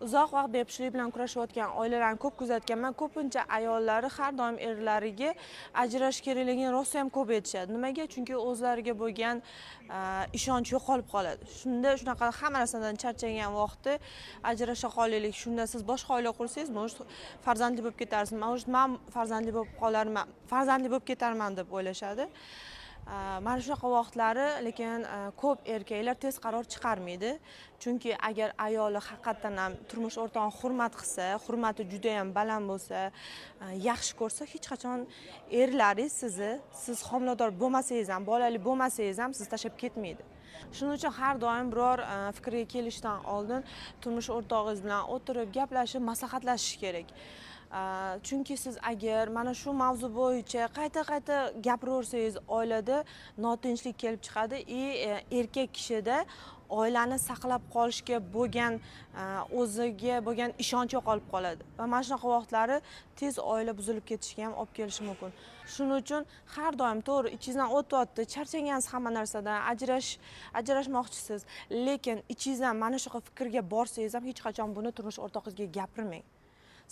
Uzoq vaqt bepushtlik bilan kurashayotgan oilalarni ko'p kuzatganman. Ko'pincha ayollari har doim erlariga ajrashish kerakligini rosa ham ko'p aytishadi. Nimaga? Chunki o'zlariga bo'lgan ishonch yo'qolib qoladi. Shunda shunaqa hamma narsadan charchagan vaqti ajrasha qolaylik, shunda siz boshqa oila qursangiz, может, farzandli bo'lib ketarsiz, может, man farzandli bo'lib qolarman, farzandli bo'lib ketarman deb o'ylashadi. Mana shunaqa vaqtlari, lekin ko'p erkaklar tez qaror chiqarmaydi, chunki agar ayoli haqiqatdan ham turmush o'rtog'ini hurmat qilsa, hurmati judayam baland bo'lsa, yaxshi ko'rsa, hech qachon erlaringiz sizni, siz homilador bo'lmasangiz ham, bolali bo'lmasangiz ham, sizni tashlab ketmaydi. Shuning uchun har doim biror fikrga kelishdan oldin turmush o'rtog'ingiz bilan o'tirib, gaplashib, maslahatlashish kerak. Chunki siz agar mana shu mavzu bo'yicha qayta qayta gapiraversangiz, oilada notinchlik kelib chiqadi и erkak kishida oilani saqlab qolishga bo'lgan, o'ziga bo'lgan ishonch yo'qolib qoladi va mana shunaqa vaqtlari tez oila buzilib ketishiga ham olib kelishi mumkin. Shuning uchun har doim, to'g'ri, ichingizdan o'tyapti, charchagansiz hamma narsadan, ajrashmoqchisiz, lekin ichingizdan mana shunaqa fikrga borsangiz ham, hech qachon buni turmush o'rtog'ingizga gapirmang.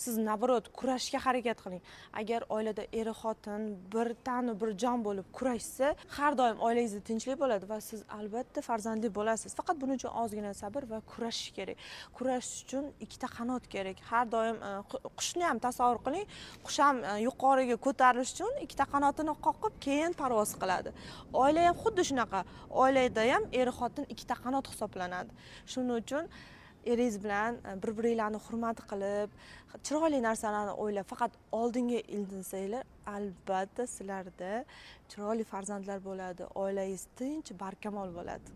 Siz, наоборот, kurashishga harakat qiling. Agar oilada er xotin bir tanu bir jon bo'lib kurashsa, har doim oilangizda tinchlik bo'ladi va siz albatta farzandli bo'lasiz. Faqat buning uchun ozgina sabr va kurashish kerak. Kurashish uchun ikkita qanot kerak har doim. Qushni ham tasavvur qiling, qush ham yuqoriga ko'tarilish uchun ikkita qanotini qoqib, keyin parvoz qiladi. Oila ham xuddi shunaqa, oilada ham er xotin ikkita qanot hisoblanadi. Shuning uchun eringiz bilan bir biringlarni hurmat qilib, chiroyli narsalarni o'ylab, faqat oldinga intilsanglar, albatta sizlarda chiroyli farzandlar bo'ladi, oilangiz tinch, barkamol bo'ladi.